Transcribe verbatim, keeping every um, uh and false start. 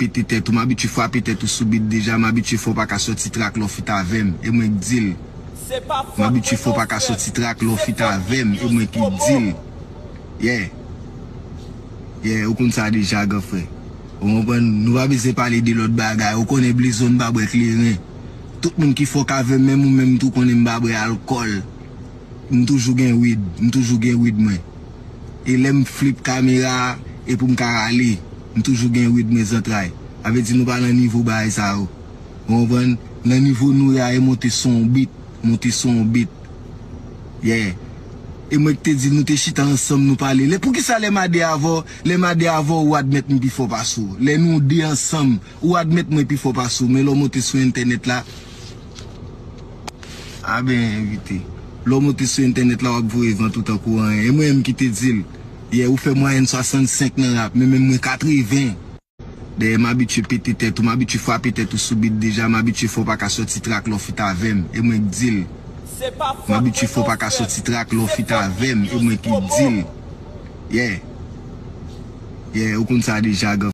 pete tèt ou, m abitye frape tèt ou sou bit deja, m abitye fè w pa ka sòti trak lè w fit avè m, e mwen k di l. M abitye fè w pa ka sòti trak lè w fit avè m, e mwen ki di l. Yeah. Yeah, ou konn sa deja, gran frè. Ou konprann? Nou pa bezwen pale de lòt bagay. Ou konnen Blizon pa bwè kleren. Tout moun ki fòk avè m, menm ou menm tou konnen m pa bwè alkòl. M toujou gen wid, m toujou gen wid mwen. E lè m flip kamera a, e pou m ka rale, m toujou gen wid mwen zantray. Sa vle di nou pa nan nivo bagay sa yo. Ou konprann? Nan nivo nou ye a, e monte sou yon bit, monte sou yon bit. Yeah. E mwen ki te di nou te chita ansanm nou pale. Lè, poukisa lè m a de avè w, lè m a de avè w, ou admèt m pi fò pase w? Lè nou de ansanm, ou admèt mwen pi fò pase w. Men lè w monte sou entènèt la, a ben, envite. Lè w monte sou entènèt la, w ap voye vant ou tankou anyen. E mwen menm ki te di l. Yeah, ou fè mwayèn swasannsenk nan rap, men menm mwen katreven. Dèyè m abitye pete tèt ou, m abitye frape tèt ou sou bit deja, m abitye fè w pa ka sòti trak lè w fit avè m, e mwen k di l. M abitye fè w pa ka sòti trak lè w fit avè m, e mwen ki di l. Yeah. Yeah, ou konn sa deja, gran.